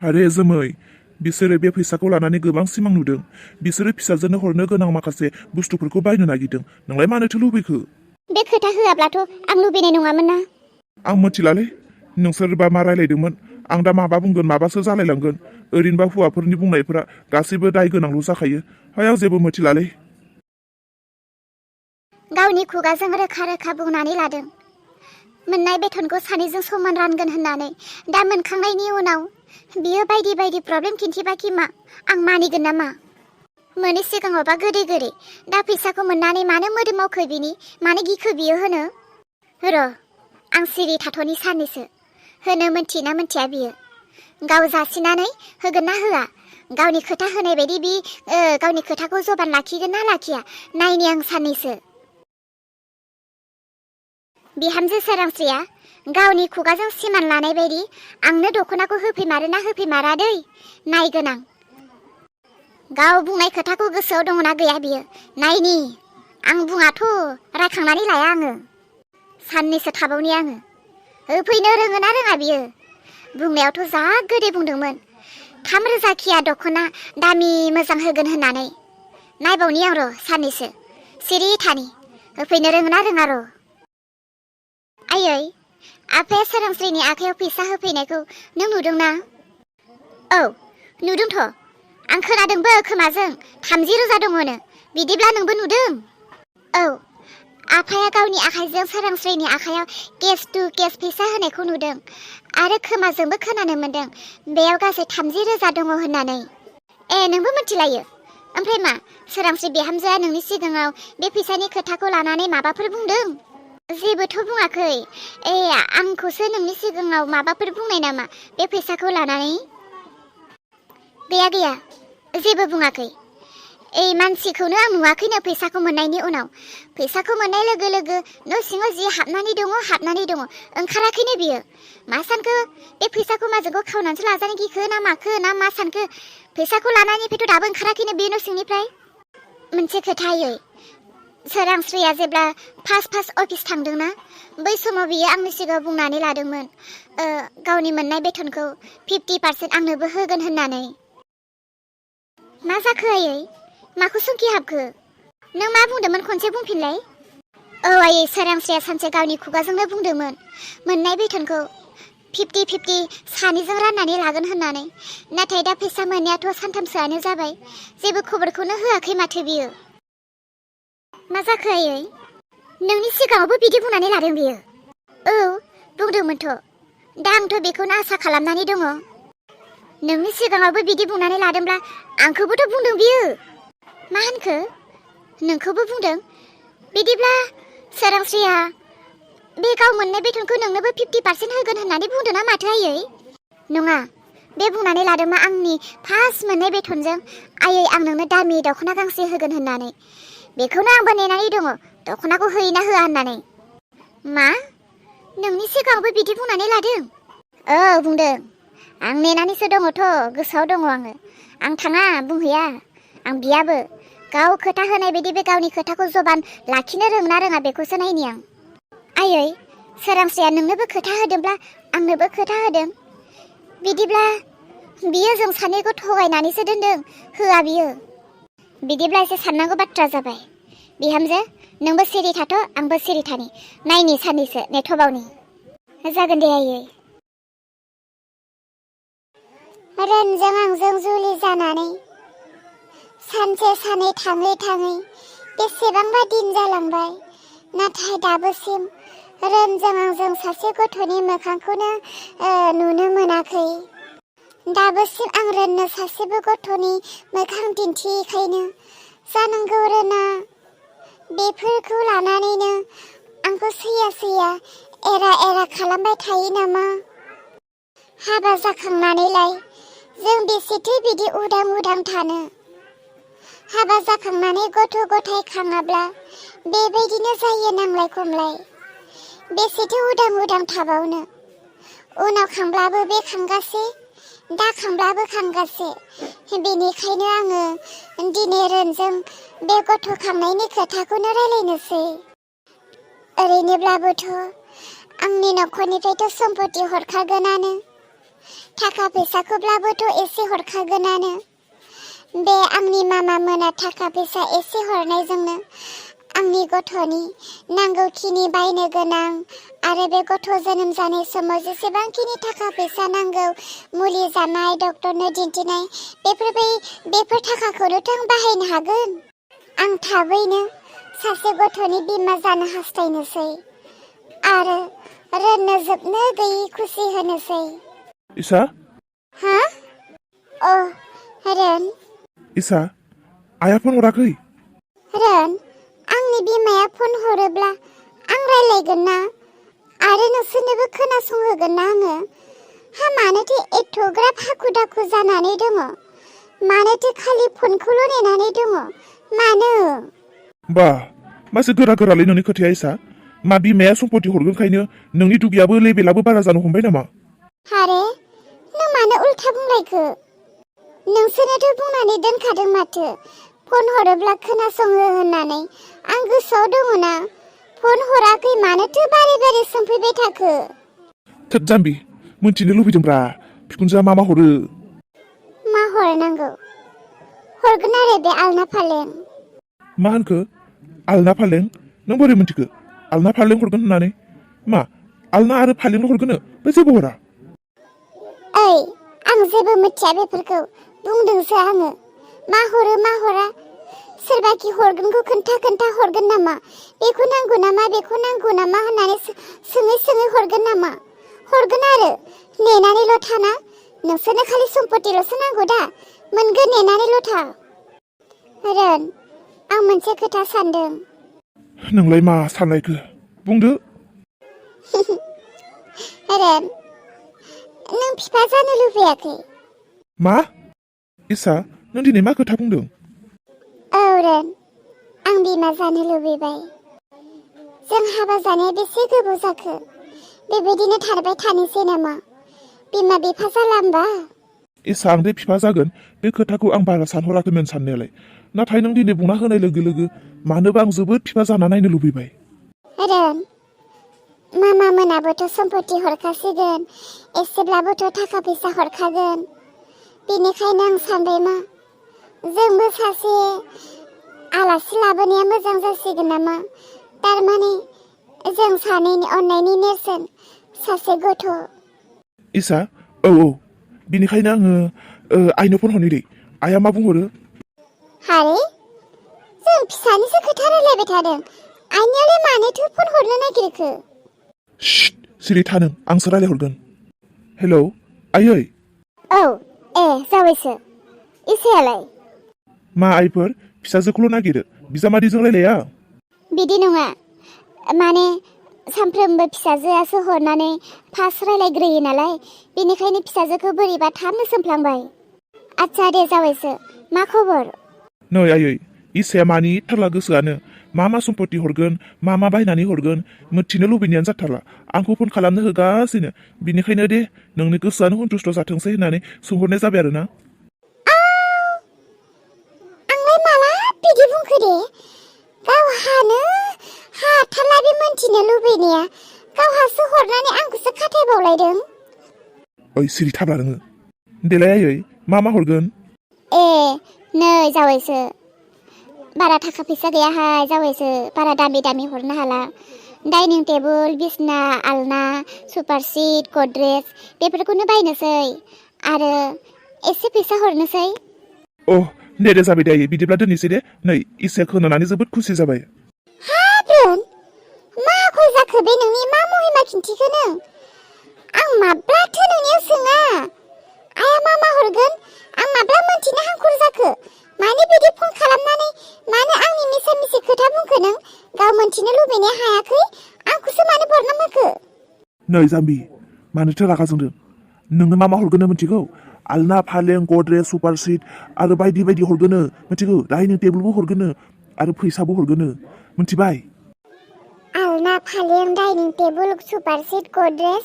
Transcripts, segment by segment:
आरे जोमै बिसोरो बे फैसाखौ लानानै गोबां सिमां नुदों। बिसोरो फिसाजोनो हरनो गोनां माखासे बुस्थुफोरखौ बायनो नागिरदों। नोंलाय मानोथो लुबैखो? बे खोथा होआब्लाथ' आं लुबैनाय नङामोन ना। आं मिथिलालै नोंसोरबा मा रायलायदोंमोन। आं दा माबा बुंगोन माबासो जालायलांगोन। ओरैनोबा हौवाफोरनि बुंनायफोरा गासैबो दाय गोनांल' जाखायो। हाय आं जेबो मिथिलालै। गावनि खुगाजों रोखा रोखा बुंनानै लादों मोननाय बेथनखौ सानैजों समान रानगोन होननानै। दा मोनखांनायनि उनाव बियो बायदि बायदि प्रब्लेम खिन्थिबाखि मा आं मानिगोन नामा? मोनै सिगाङावबा गोदै गोदै, दा फैसाखौ मोननानै मानो मोदोम मावखो बिनि, मानो गिखो बियो होनो? र' आं सिरि थाथ'नि साननैसो। होनो मोनथिना मोनथिया बियो? गाव जासिनानै होगोन ना होआ? गावनि खोथा होनाय बायदि गावनि खोथाखौ जबान लाखिगोन ना लाखिया नायनि आं साननैसो। बिहामजो सोरांस्रिया गावनि खुगाजों सिमान लानाय बायदि आंनो दख'नाखौ होफैमारो ना होफैमारा दै नायगोन आं। गाव बुंनाय खोथाखौ गोसोआव दङना गैया बियो नायनि। आं बुङाथ' रायखांनानै लाया आङो। साननैसो थाबावनि आङो। होफैनो रोङो ना रोङा बियो? बुंनायावथ' जा गोदै बुंदोंमोन 3,000 खिया दख'ना दामि मोजां होगोन होननानै। नायबावनि आं र' साननैसो सिरि थानि होफैनो रोङो ना रोङा र'। आयै, आफाया सोरांस्रिनि आखायाव फैसा होफैनायखौ नों नुदोंना? औ नुदोंथ'। आं खोनादोंबो खोमाजों 30,000 दङनो। बिदिब्ला नोंबो नुदों? औ, आफाया गावनि आखाइजों सोरांस्रिनि आखायाव केस टु केस फैसा होनायखौ नुदों आरो खोमाजोंबो खोनानो मोनदों बेयाव गासै 30,000 दङ होननानै। ए नोंबो मिथिलायो? ओमफ्राय मा सोरांस्रि बिहामजोआ नोंनि सिगाङाव बे फैसानि खोथाखौ लानानै माबाफोर बुंदों? जेबोथ' बुङाखै। ए आंखौसो नोंनि सिगाङाव माबाफोर बुंनाय नामा बे फैसाखौ लानानै? गैया गैया, जेबो बुङाखै। मानसिखौनो आं नुवाखैनो फैसाखौ मोननायनि उनाव। फैसाखौ मोननाय लोगो लोगो न' सिङाव जि हाबनानै दङ ओंखाराखैनो बियो। मा सानखो बे फैसाखौ माजोंखौ खावनानैसो लाजानो गिखो ना माखो ना मा सानखो? फैसाखौ लानानैफ्रायथ' दाबो ओंखाराखैनो बे न' सिंनिफ्राय। मोनसे खोथायै, सोरांस्रिया जेब्ला फार्स्ट अफिस थांदोंना बै समाव बियो आंनि सिगाङाव बुंनानै लादोंमोन गावनि मोननाय बेथनखौ 50% आंनोबो होगोन होननानै। मा जाखो आयै? माखौ सोंखि हाबखो? नों मा बुंदोंमोन खनसे बुंफिनलाय? औ आयै, सोरांस्रिया सानसे गावनि खुगाजोंनो बुंदोंमोन मोननाय बेथनखौ 50-50 सानैजों राननानै लागोन होननानै। नाथाय दा फैसा मोननायाथ' सानथामसोआनो जाबाय, जेबो खबरखौनो होआखै माथो बियो। मा जाखो आयै? नोंनि सिगाङावबो बिदि बुंनानै लादों बियो? औ बुंदोंमोनथ'। दा आंथ' बेखौनो आसा खालामनानै दङ। नोंनि सिगाङावबो बिदि बुंनानै लादोंब्ला आंखौबोथ' बुंदों बियो। मा होनखो? नोंखौबो बुंदों? बिदिब्ला सोरांस्रिया बे गाव मोननाय बेथनखौ नोंनोबो 50% होगोन होननानै बुंदों ना माथो आयै? नङा, बे बुंनानै लादों मा आंनि फार्स्ट मोननाय बेथनजों आयै आं नोंनो दामि दख'ना गांसे होगोन होननानै। बेखौनो आंबो नेनानै दङ दख'नाखौ होयो ना होआ होननानै। मा? नोंनि सिगाङावबो बिदि बुंनानै लादों? औ बुंदों। आं नेनानैसो दङथ', गोसोआव दङ आङो। आं थाङा, बुंहैया, आं बियाबो। गाव खोथा होनाय बायदि बे गावनि खोथाखौ जबान लाखिनो रोङा रोङा बेखौसो नायनि आं। आयै, सोरांस्रिया नोंनोबो खोथा होदोंब्ला आंनोबो खोथा होदों। बिदिब्ला बियो जों सानैखौ थगायनानैसो दोनदों, होआ बियो। बिदिब्ला एसे साननांगौ बाथ्रा जाबाय। बिहामजो, नोंबो सिरि थाथ', आंबो सिरि थानि। नायनि साननैसो, नेथ'बावनि। जागोन दे आयै। रोनजों आंजों जुलि जानानै सानसे सानै थाङै थाङै बेसेबांबा दिन जालांबाय। नाथाय दाबोसिम रोनजों आंजों सासे गथ'नि मोखांखौनो नुनो मोनाखै। दाबोसिम आं रोननो सासेबो गथ'नि मोखां दिन्थियैखायनो जानांगौ रोना बेफोरखौ लानानैनो आंखौ सैया सैया एरा एरा खालामबाय थायो नामा? हाबा जाखांनानैलाय जों बेसेथो बिदि उदां उदां थानो? हाबा जाखांनानै गथ' गथाय खाङाब्ला बेबायदिनो जायो नांलाय खमलाय। बेसेथो उदां उदां थाबावनो? उनाव खांब्लाबो बे खांगासे, दा खांब्लाबो खांगासे। बेनिखायनो आङो दिनै रोनजों बे गथ' खांनायनि खोथाखौनो रायलायनोसै। ओरैनोब्लाबोथ' आंनि न'खरनिफ्रायथ' सम्पति हरखागोनानो। थाखा फैसाखौब्लाबोथ' एसे हरखागोनानो। बे आंनि मामा मोना थाखा फैसा एसे हरनायजोंनो आंनि गथ'नि नांगौखिनि बायनो गोनां आरो बे गथ' जोनोम जानाय समाव जेसेबांखिनि थाखा फैसा नांगौ, मुलि जानाय, डक्टरनो दिन्थिनाय, बेफोर थाखाखौनोथ' आं बाहायनो हागोन। आं थाबैनो सासे गथ'नि बिमा जानो हास्थायनोसै आरो रोननो जोबनो गैयै खुसि होनोसै। इसा हा? रोन। इसा, आइया फन हराखै? रोन, आंनि बिमाया फन हरोब्ला आं रायलायगोन ना आरो नोंसोरनोबो खोनासंहोगोन ना आङो। हा मानोथो एथ'ग्राब हाखु दाखु जानानै दङ? मानोथो खालि फनखौल' नेनानै दङ? मानो? बा मासे गोरा गोरालै नोंनि खोथाया इसा। मा बिमाया सम्पति हरगोनखायनो नोंनि दुगियाबो लेबेलाबो बारा जानो हमबाय नामा? हारे, नों मानो उल्था बुंलायखो? नोंसोरनोथ' बुंनानै दोनखादों माथो फन हरोब्ला खोनासङो होननानै। आं गोसोआव दङ ना। फन हराखै मानोथो बारे बारे सोंफैबाय थाखो? थोद जाम्बि, मोनथिनो लुबैदोंब्रा बिखुनजोआ मा हरो। मा हरनांगौ? हरगोन आरो बे आलना फालें। मा होनखो? आलना फालें? नों बोरै मिन्थिखो आलना फालें हरगोन होननानै? मा आलना आरो फालेंल' हरगोननो, बे जेबो हरा? ओइ, आं जेबो मिथिया बेफोरखौ, बुंदोंसो आङो। मा हरो मा हरा? सोरबाखि हरगोनखौ खोन्था हरगोन नामा? बेखौ नांगौ नामा, बेखौ नांगौ नामा होननानै सोङै हरगोन नामा? हरगोन आरो, नेनानैल' थाना। नोंसोरनो खालि सम्पतिल'सो नांगौ दा? मोनगोन, नेनानैल' था। रोन, आं मोनसे खोथा सानदों। नोंलाय मा साननायखो? बुंदो। रोन, नों बिफा जानो लुबैयाखै? मा? इसा, नों दिनै मा खोथा बुंदों? औ रोन, आं बिमा जानो लुबैबाय। जों हाबा जानाया बेसे गोबाव जाखो? बेबायदिनो थाबाय थानोसै नामा? बिमा बिफा जाला होमबा? इसा, आं दे बिफा जागोन बे खोथाखौ आं बारा सानहराखैमोन साननायालाय। नाथाय नों दिनै बुंना होनाय लोगो लोगो मानोबा आं जोबोद बिफा जाना नायनो लुबैबाय। रोन, मामा मोनाबोथ' सम्पति हरखासिगोन, एसेब्लाबोथ' थाखा फैसा हरखागोन। बेनिखायनो आं सानबाय मा, जोंबो सासे आलासि लाबोनाया मोजां जासिगोन नामा? थारमाने जों सानैनि अननायनि नेरसोन सासे गथ'। इसा, औ, बिनिखायनो आङो आइनो फन हरनि दे। आइया मा बुंहरो? हारे, जों फिसानिसो खोथा रायलायबाय थादों। आइनियालाय मानोथो फन हरनो नागिरखो? शिट, सिरि था नों, आंसो रायलायहरगोन। हेलौ, आइयै। औ, जाबायसो। इसायालाय? मा आइफोर फिसाजोखौल' नागिरो, बिजामादैजों रायलाया? बिदि नङा, माने सानफ्रोमबो फिसाजोआसो हरनानै फार्स्ट रायलायग्रोयो नालाय, बेनिखायनो फिसाजोखौ बोरैबा थाबनो सोंफ्लांबाय। आच्छा दे जाबायसो, मा खबर? नै आइयै, इसाया मानि थारला गोसोआनो। मा सम्पति हरगोन, मा बायनानै हरगोन मिथिनो लुबैनायानो जाथारला। आंखौ फन खालामनो होगासिनो। बिनिखायनो दे नोंनि गोसोआनो सन्तुष्ट जाथोंसै होननानै सोंहरनाय जाबाय आरो ना। आंलाय माला बिदि बुंखो दे? गावहानो हाथारला बे मोनथिनो लुबैनाया। गावहासो हरनानै आंखौसो खाथायबावलायदों। ओइ, सिरि थाब्ला नोङो। देलाय आइयै, मा हरगोन? नै जाबायसो। बारा थाखा फैसा गैयाहाय जाबायसो, बारा दामि हरनो हाला। डाइनिं टेबोल, बिसना, आलना, सुपार सिट, गद्रेज बेफोरखौनो बायनोसै आरो एसे फैसा हरनोसै। दे जाबाय दे आइयै, बिदिब्ला दोननोसै दे। नै इसाया खोनानानै जोबोद खुसि जाबाय। हाब्रोन, मा आखल जाखो बे नोंनि? मा महिमा खिन्थिखो नों? आं माब्लाथो नोंनियाव सोङा। आइया मा हरगोन आं माब्ला मोनथिनो हांखुर जाखो? मानो बिदि फन खालामनानै मानो आंनि मिसा मिसि खोथा बुंखो नों? गाव मोनथिनो लुबैनाया हायाखै, आंखौसो मानो बरनाम होखो? नै जाम्बि, मानोथो रागा जोंदों? नोंनो मा हरगोन मिथिगौ? आलना, फालें, गद्रेज, सुपार सिट आरो बायदि हरगोन मिथिगौ? डाइनिं टेबोलबो हरगोन आरो फैसाबो हरगोन, मिथिबाय? आलना, फालें, dining table, sofa set, Godrej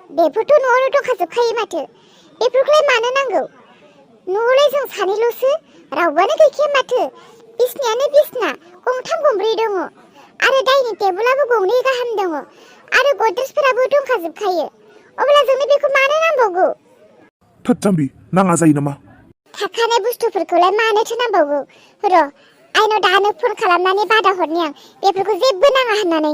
बेफोरथ' न'आवनो दंखाजोबखायो माथो। बेफोरखौलाय मानो नांगौ? न'आवलाय जों सानैल'सो, रावबोआनो गैखाया माथो। बिसनायानो बिसना गंथाम गंब्रै दङ आरो डाइनिं टेबोलाबो गंनै गाहाम दङ आरो गद्रेजफोराबो दंखाजोबखायो अब्ला जोंनो बेखौ मानो नांबावगौ थोद जाम्बि नाङा जायो नामा थाखानाय बुस्थुफोरखौलाय मानोथो नांबावगौ र' आइनाव दानो फन खालामनानै बादा हरनि आं बेफोरखौ जेबो नाङा होननानै